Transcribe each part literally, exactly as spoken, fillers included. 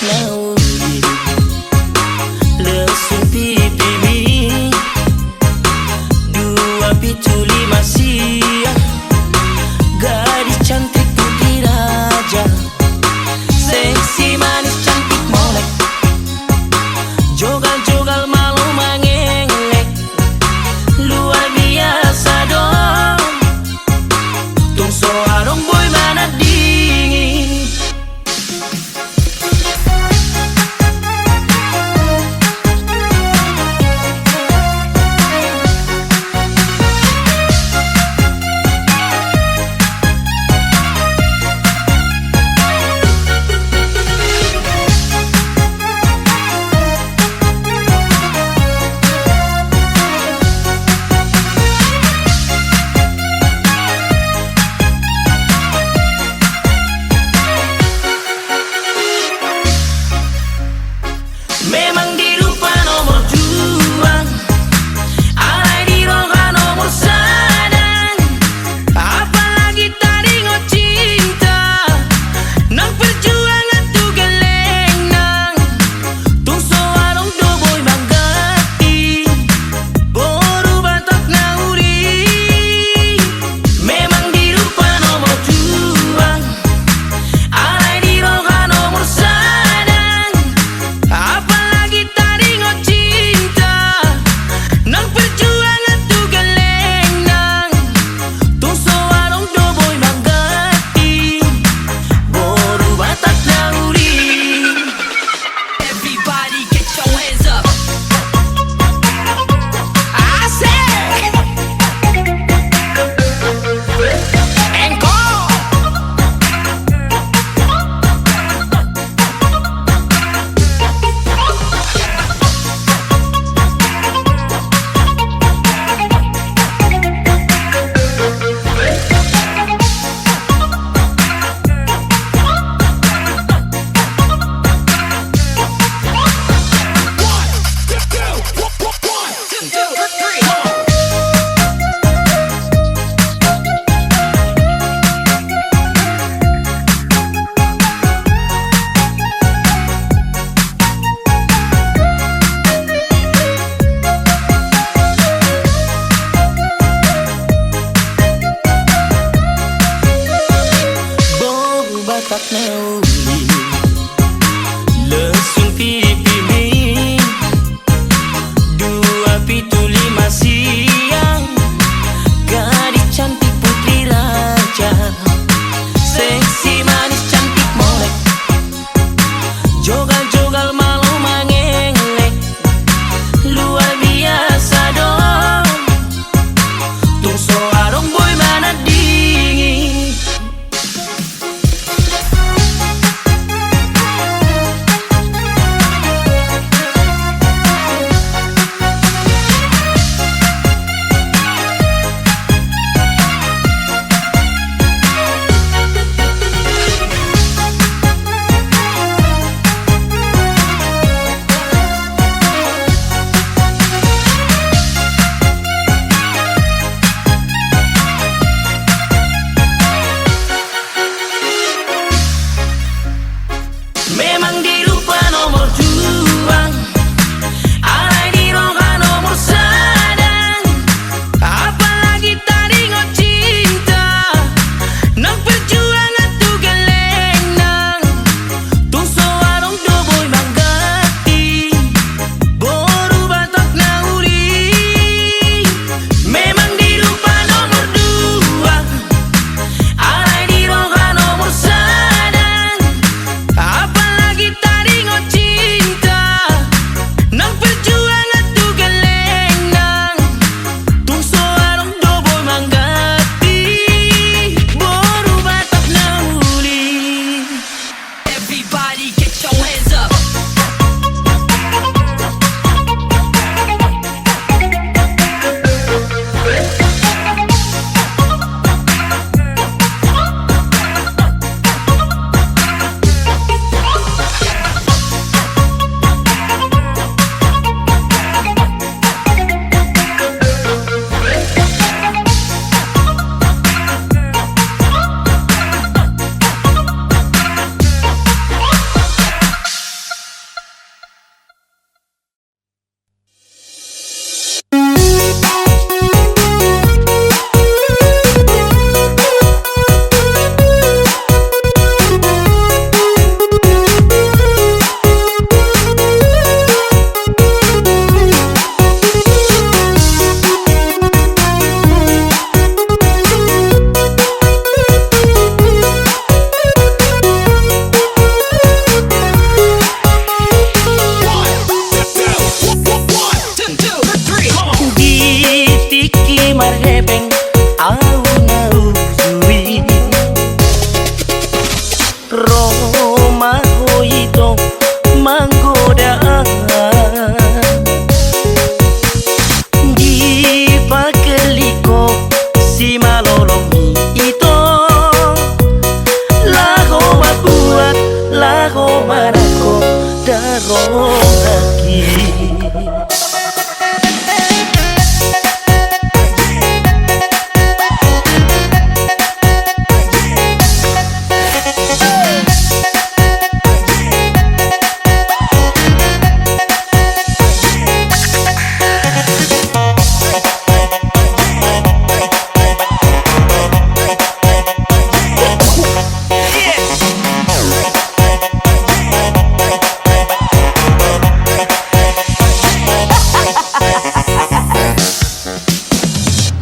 Nauli, lesu pipimi, dua pitu lima sia, gadis cantik putri raja, seksi manis cantik molek, jogal-jogal malo mangelek, luar biasa do. Tung so adong boi manandingi. Rohaki.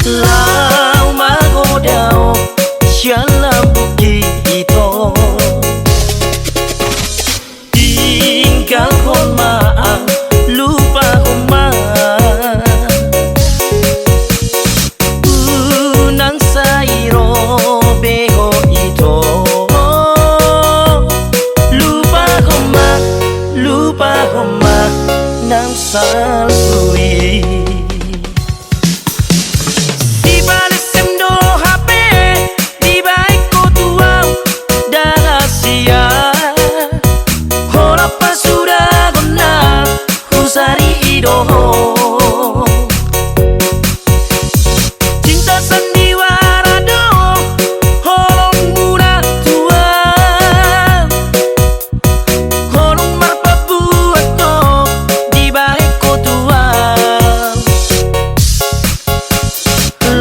Laho magodang sian lambungki ito. Tinggalhon ma au, lupahon ma. Unang sai ro be ho ito. Lupahon ma, lupahon ma nang salpu i. Dipalesem do hape dibaen ho tu au, ndang na sia. Holan pasudangonna husarihon do ho. Cinta sandiwara do holongmuna tu au. Holong marpabuat do dibaen ho tu au.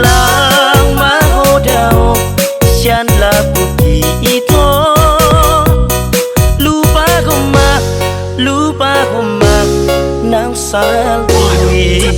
Laho magodang sian lambungki ito. Lupahon ma, lupahon ma nang salpu i.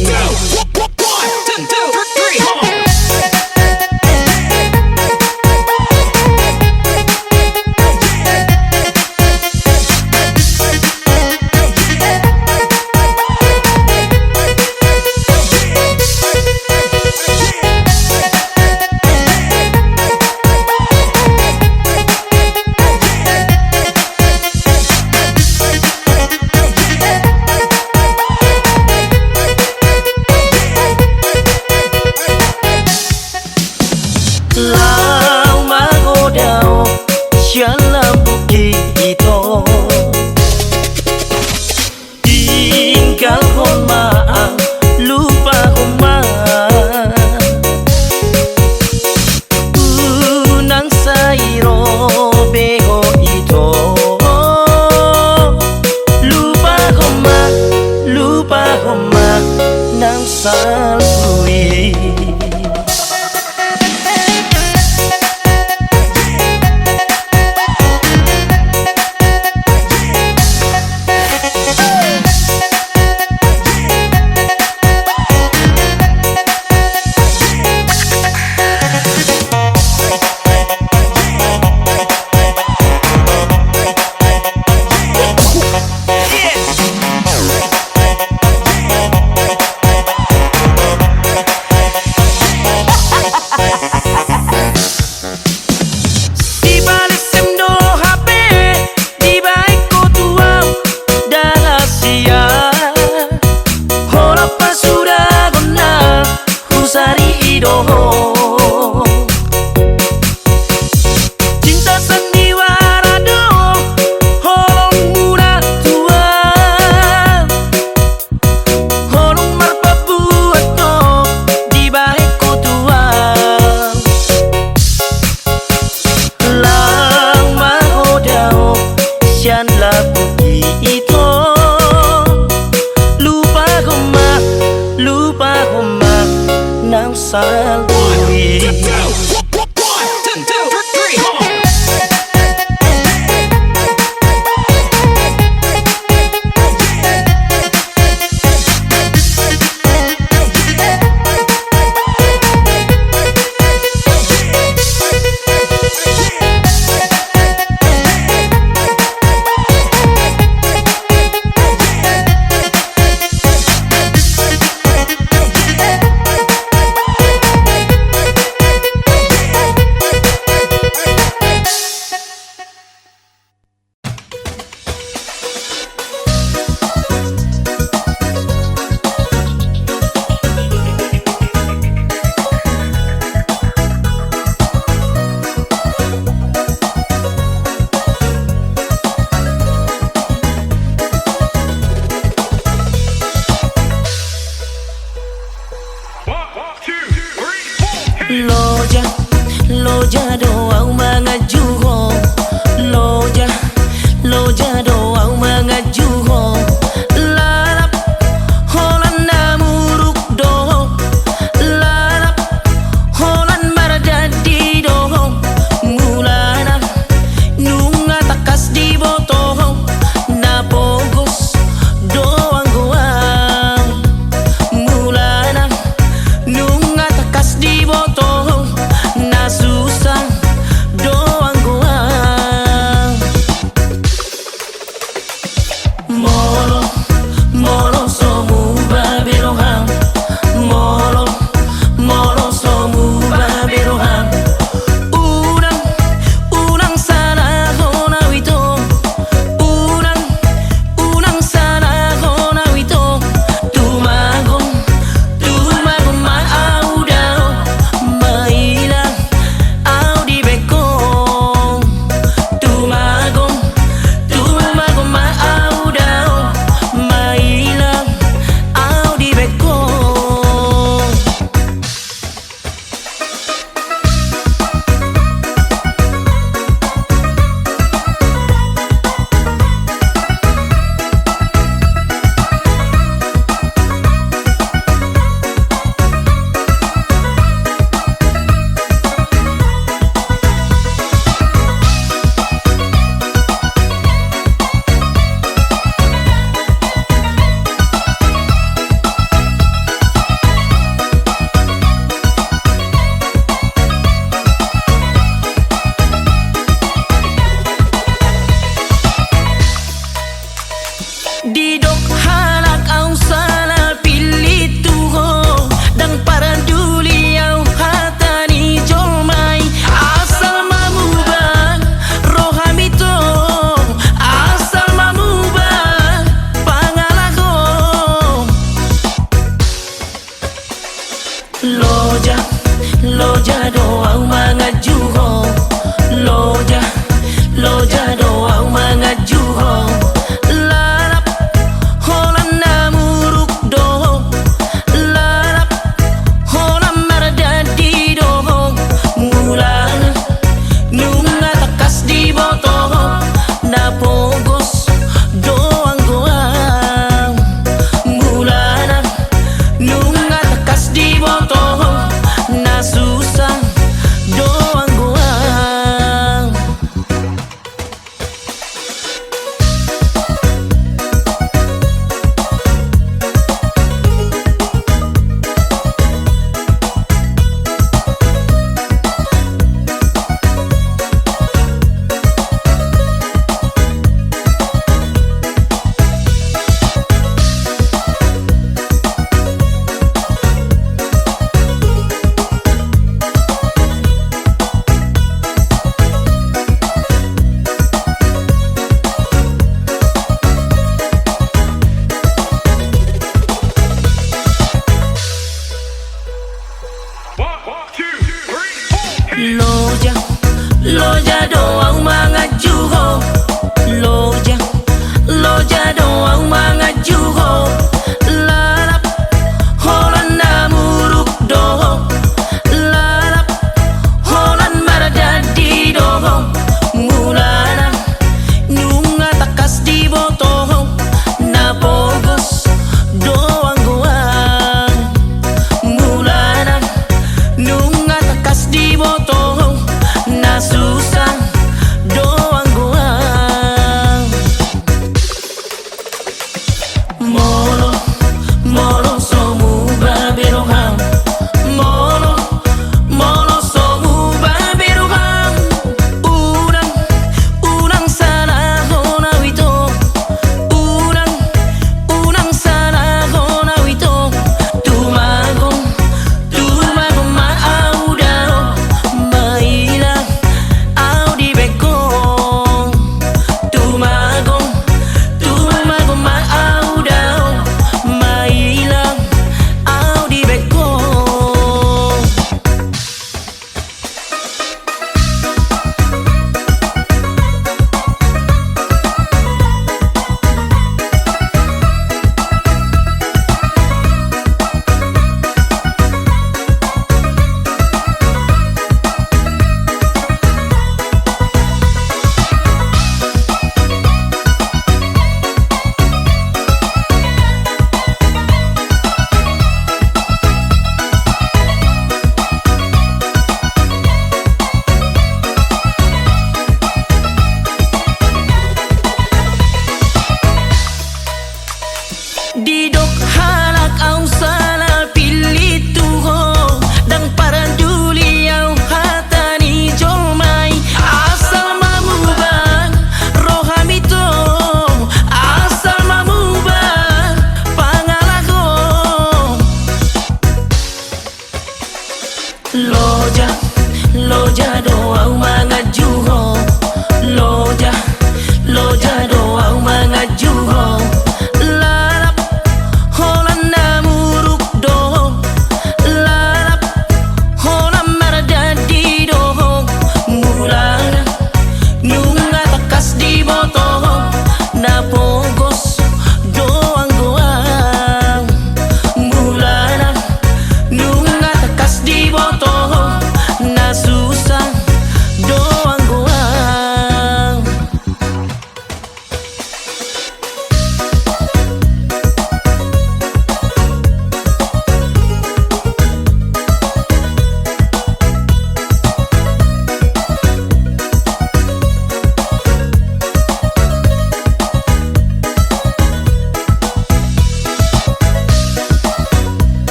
Loja do au manganju ho, loja, loja do au manganju ho. Lalap holan na muruk do ho, lalap holan mardandi do ho. Mulana nunga tangkas diboto ho, na pogos do anggo au. Mulana nunga tangkas diboto ho, na susa do anggo au. Molo, molo so muba be roham, molo, molo so muba be roham. Unang, unang salahon au ito. Unang, unang salahon au ito. Tumagon, tumagon ma au dao, maila au dibaen ho. Tumagon, tumagon ma au dao, maila au dibaen ho. Didok halak au sala pillit tu ho, ndang parduli au hata ni jolma i. Asal ma muba roham ito, asal ma muba pangalahom. Loja, loja do au manganju ho. Loja, loja do au manganju ho. Lalap holan na muruk do ho. Lalap holan mardandi do ho. Mulana nunga tangkas diboto ho, na pogos do anggo au. Mulana nunga tangkas diboto ho, na susa do anggo au. Loja, loja do au manganju ho. Loja, loja do au manganju ho. Lalap holan na muruk do ho. Lalap holan mardandi do ho. Mulana nunga tangkas diboto ho, na pogos do anggo au. Mulana nunga tangkas diboto ho, na susa do anggo au. Molo, molo so muba be roham. Molo, molo so muba be roham. Unang, unang salahon au ito. Unang, unang salahon au ito. Tumagon, tumagon ma au dao, maila au dibaen ho. Tumagon, tumagon ma au dao,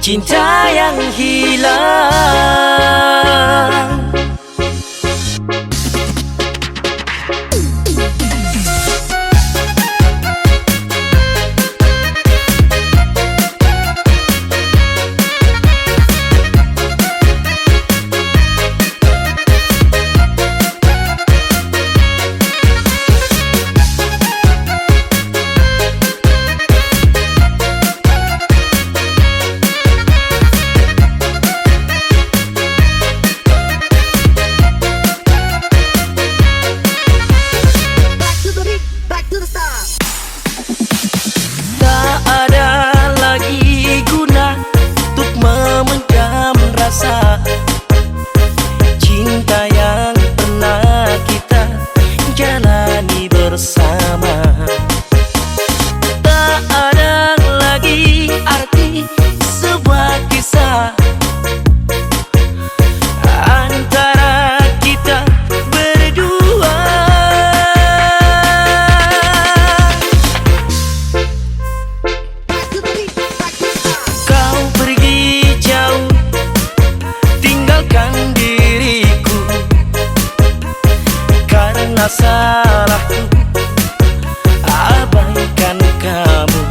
Cinta yang hilang. Tak ada lagi guna untuk memendam rasa cinta yang pernah kita jalani bersama. Tak ada lagi arti sebuah kisah antara kita berdua. Kau pergi jauh, tinggalkan diriku. Karena salahku abaikan kamu.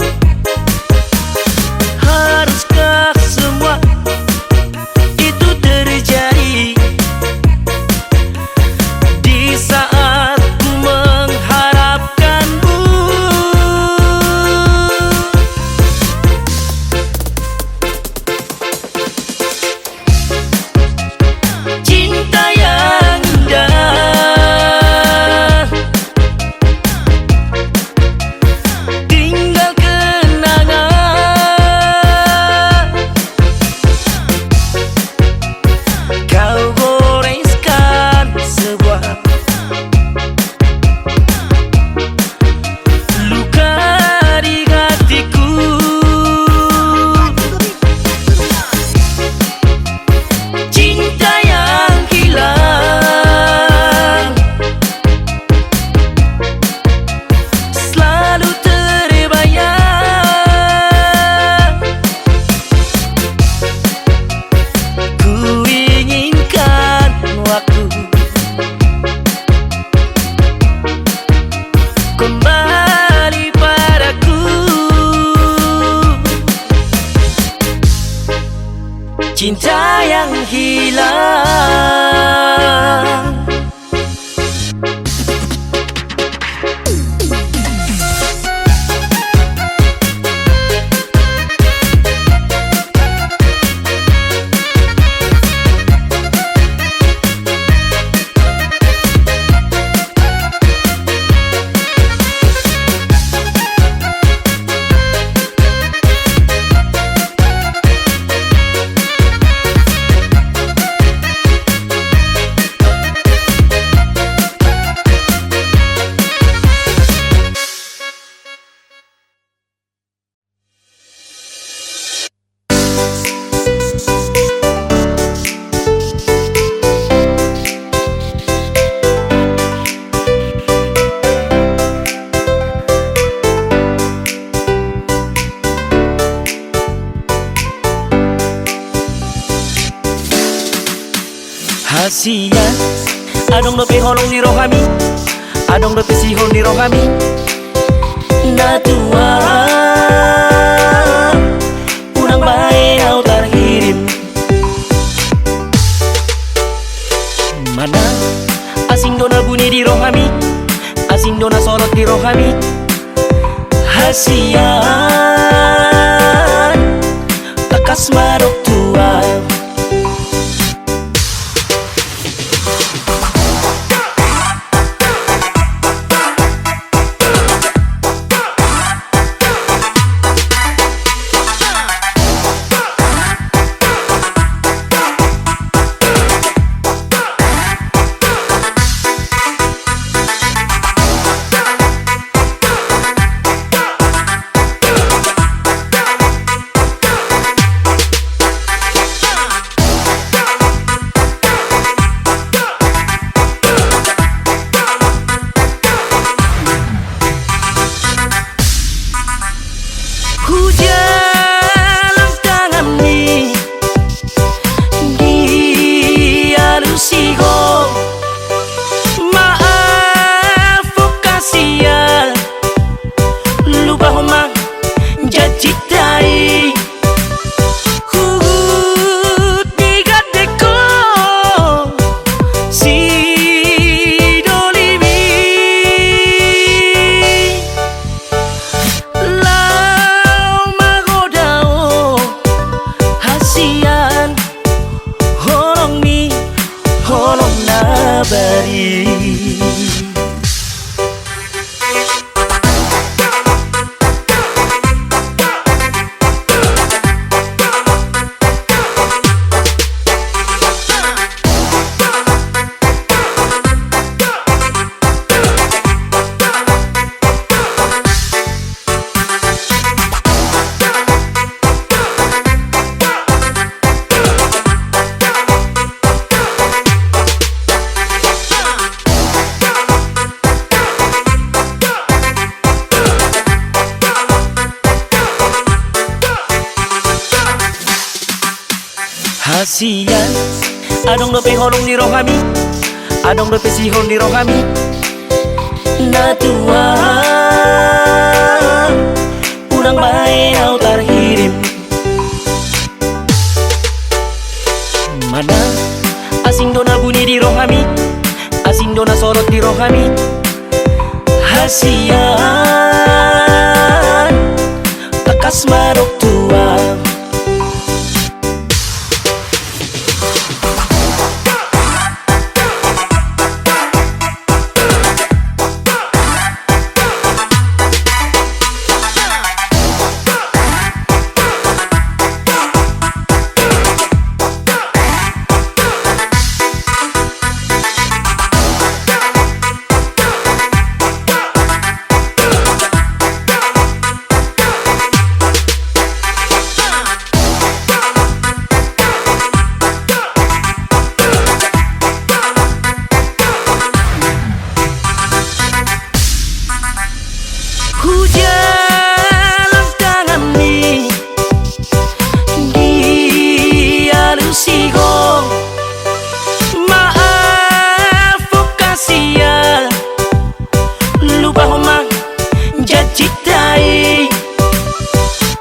Haruskah semua itu terjadi di saat ku mengharapkanmu? Cinta yang indah, tinggal kenangan. Kau goreskan sebuah luka di hatiku. Cinta yang hilang selalu terbayang. Ku inginkan waktu kembali padaku. Cinta yang hilang. Hasian, adong dope holong di rohami, adong dope sihol di rohami. Na tua, unang baen au tarhirim. Manang asing do na bunyi di rohami, asing do na sorot di rohami. Hasian, tangkas ma dok tu au. Hasian, adong dope holong ni rohami, adong dope sihol ni rohami. Na tua, unang baen au tarhirim. Manang asing do na bunyi di rohami, asing do na sorot di rohami. Hasian, tangkas ma dok tua. Hujalang tanganmi, dialusi ho. Maaf ho hasian, lupahon ma janjinta i.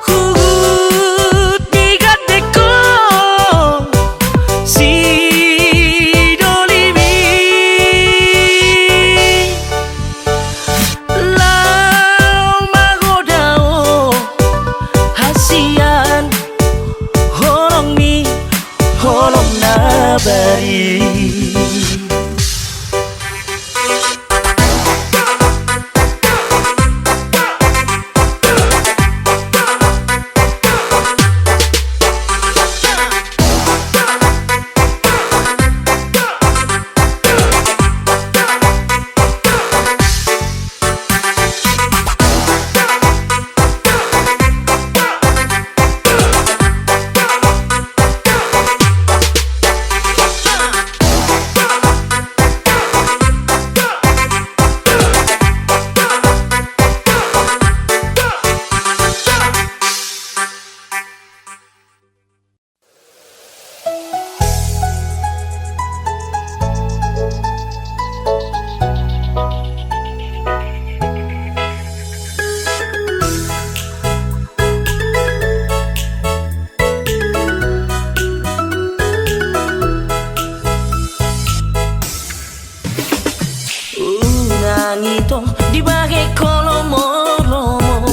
Huhut digandeng ho sidolimi. Laho magodang ho hasian, holongmi holong na barit. Unang ito dibahen ho lomo-lomo,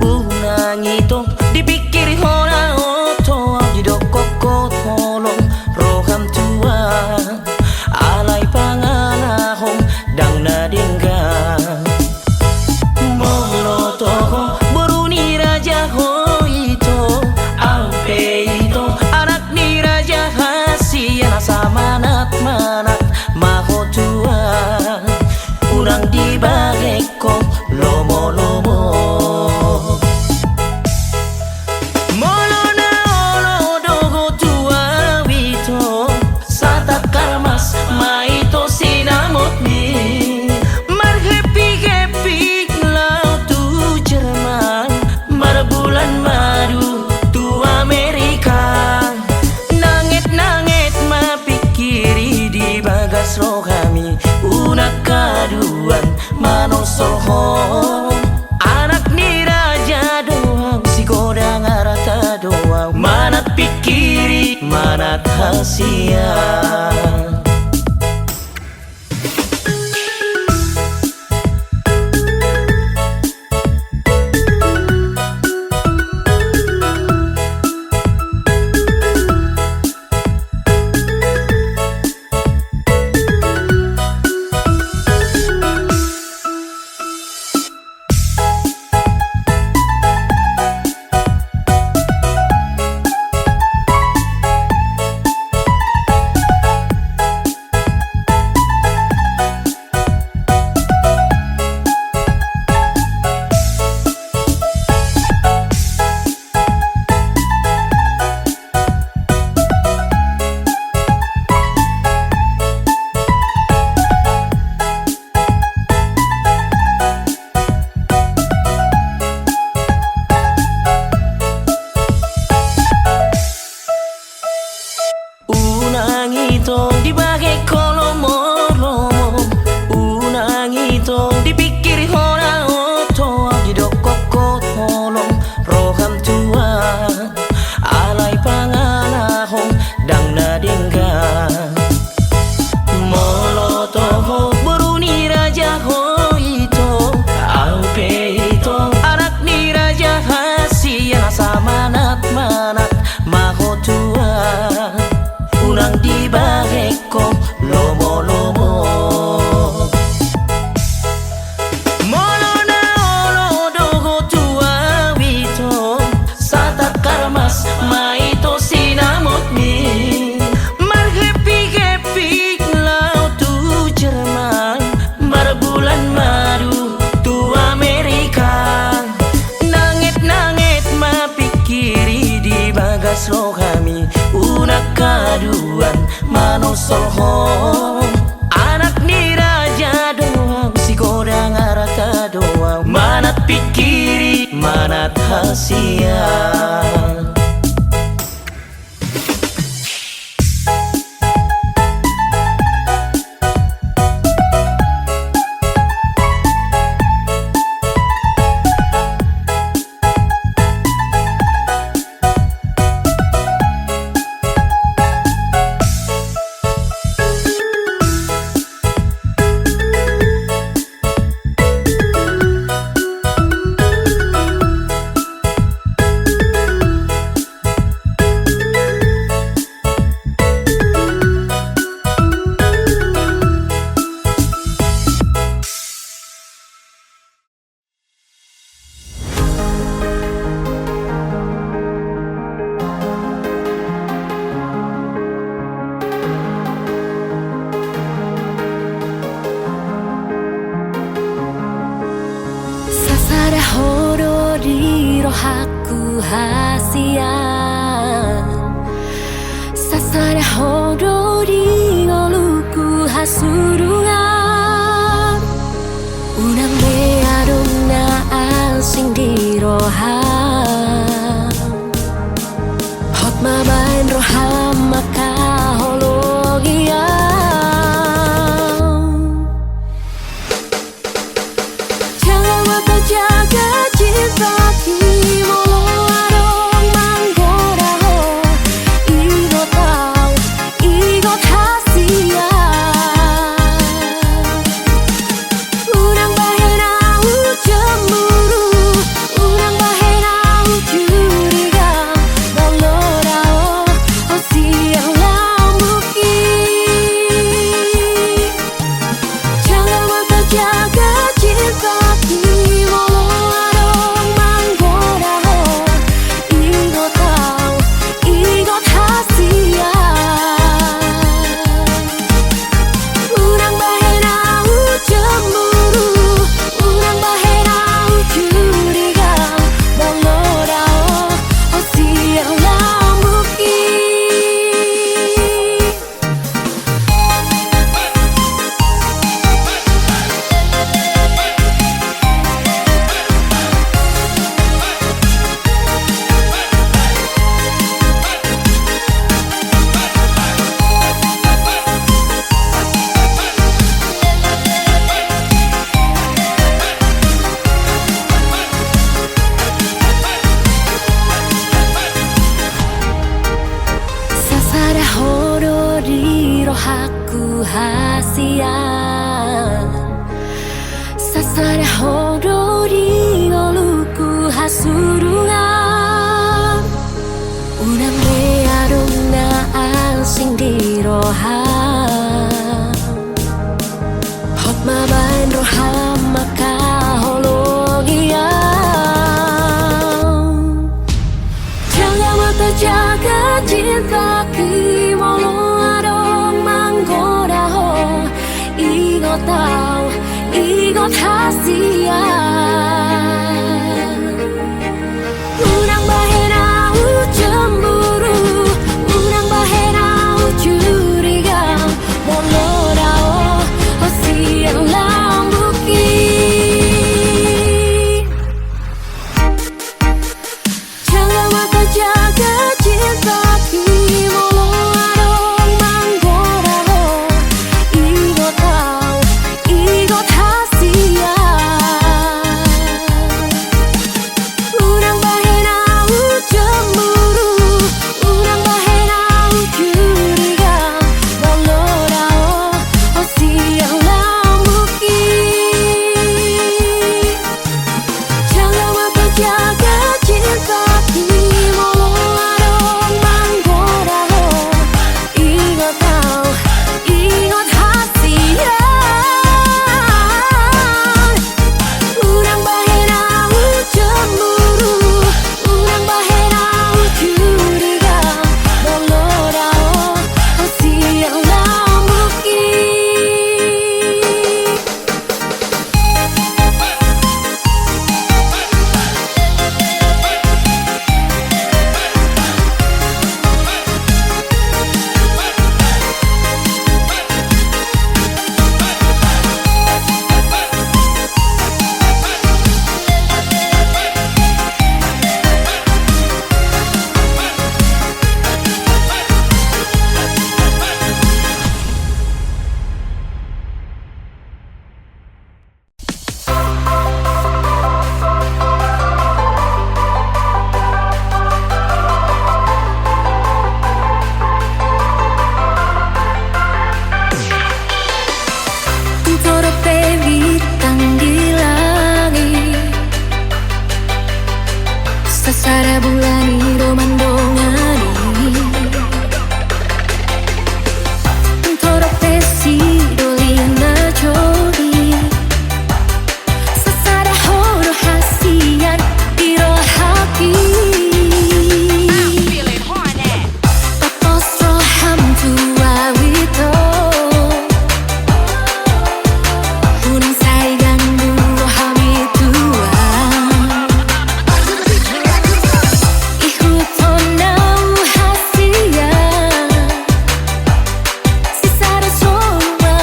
unang ito dipingkiri hona oto, didokkon ho holong roham tua, alai pangalahom ndang na denggan. Molo toho boru ni raja ho ito, ahu pe ito anak ni raja, hasian asa manat-manat ma ho tua, unang dibahen ho lomo-lomo. Molo na olo do ho tua ito, satangkar mas ma ito sinamotmi. Marhappy-happy laho tu Jerman, marbulan madu tu Amerika. Nanget-nanget ma pingkiri di bagas rohami, unang haduan manosol ho. Anak ni raja do ahu, sigodang arta do ahu, manat pingkiri, manat hasian. Bagas rohami unang haduan manusolhon. Anak ni raja do hau, sigodang araka do hau, manat pingkiri, manat hasian. Sasada ho do di rohangku hasian, sasada ho do di ngolungku hasudungan. Unang be adong na asing di roham, hot ma baen roham mangkaholongi au. Jala ma tajaga cinta i molo adong manggoda ho. Igot au, igot hasian. Unang bahen au cemburu, unang bahen au curiga, molo dao ho sian lambungki. Jala ma tajaga cinta i molo adong manggoda ho. Igot au, igot hasian. Unang bahen au cemburu, unang bahen au curiga, molo dao ho sian lambungki. Sasada ho do di rohangku hasian, sasada ho do di ngolungku hasudungan. Unang be adong na asing di roham, hot ma baen roham mangkaholongi au. Jala ma tajaga cinta i molo adong manggoda ho. Igot au, igot hasian. Unang bahen au cemburu, unang bahen au curiga, molo dao ho sian lambungki. Jala ma tajaga cinta i molo adong manggoda ho. Igot au, igot hasian. Parabulani do mandongani. Toro pe sidoli na jodi. Sasada ho do hasian di rohaki. Papos roham tu au ito. Unang sai ganggu roham i Tuhan. Ihuthon au hasian. Sisada soba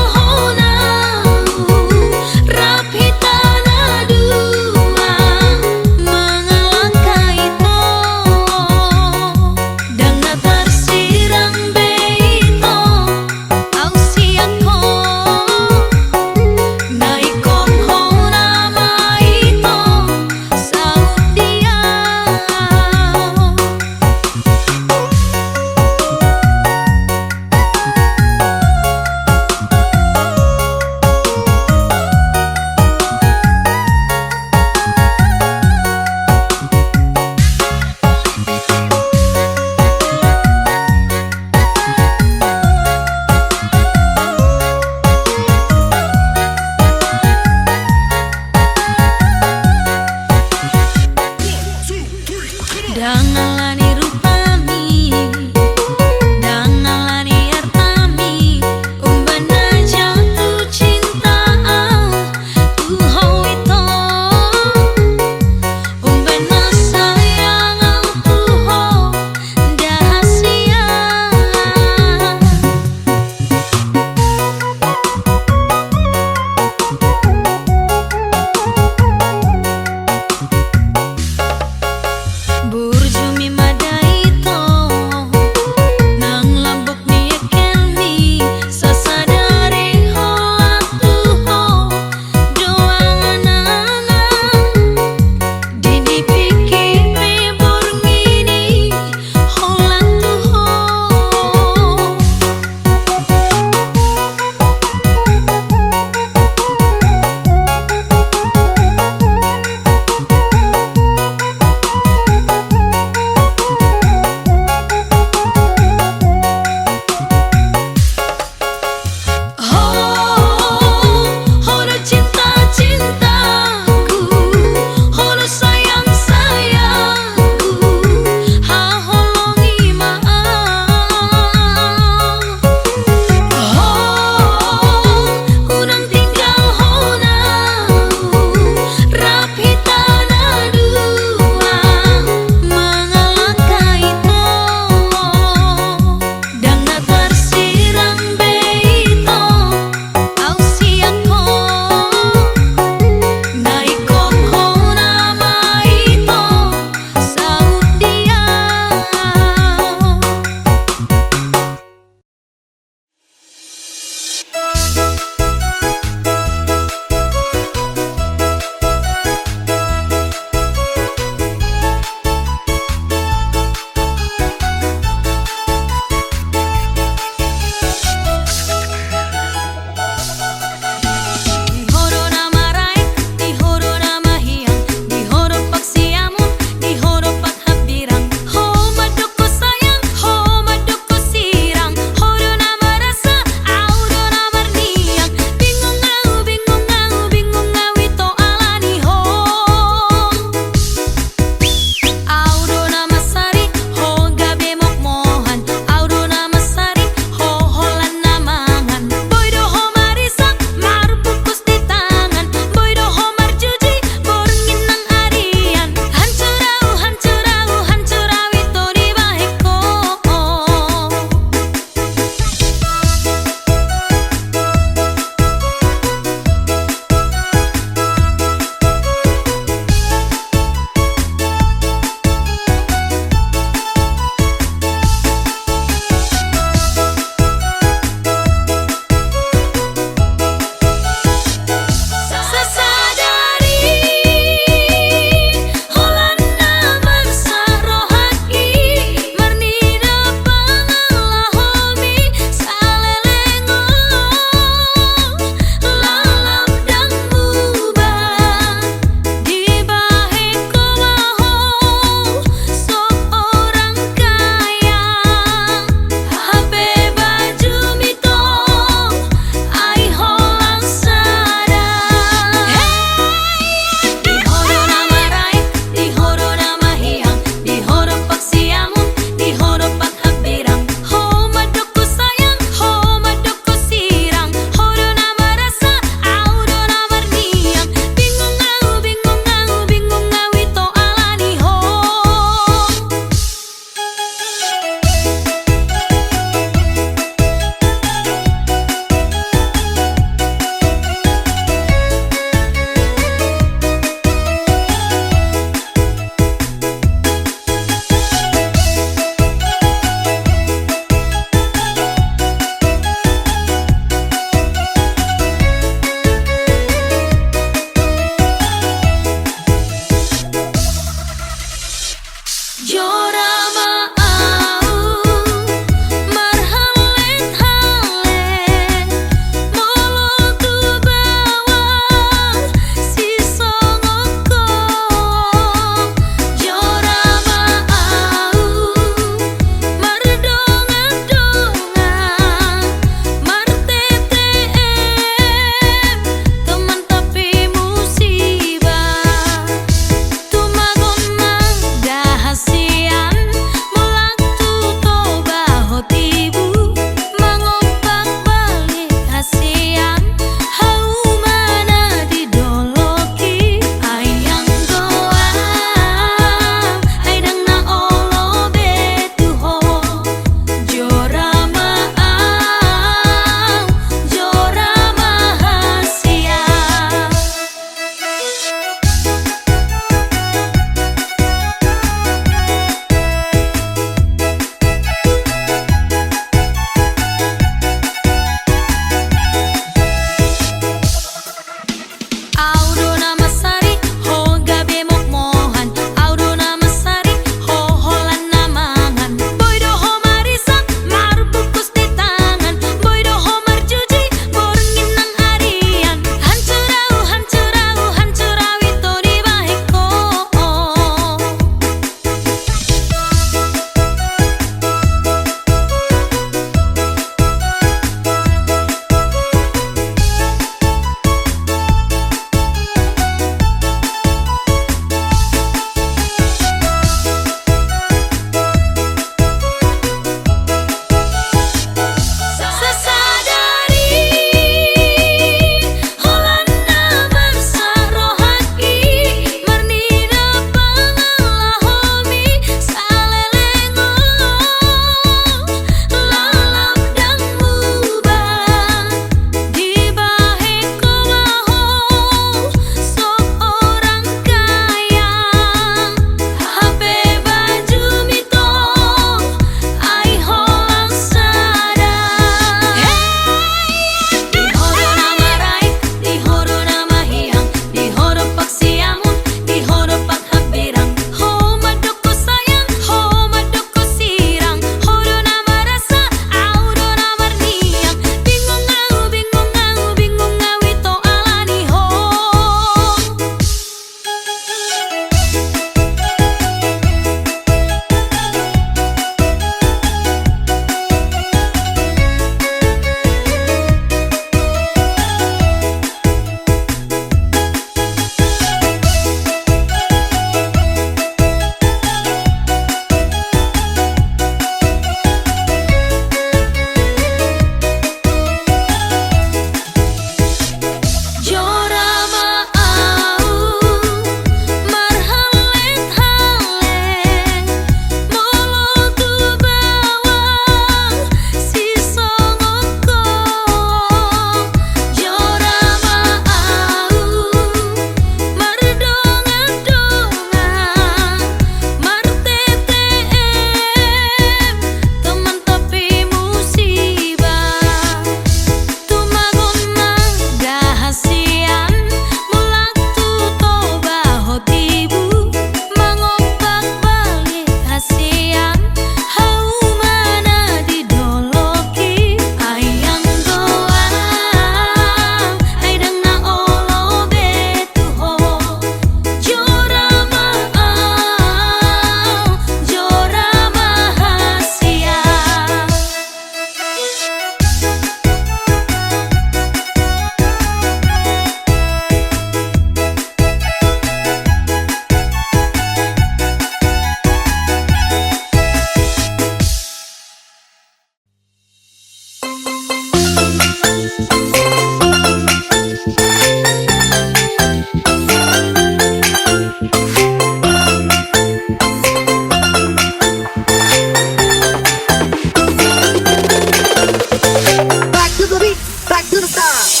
Bangsa.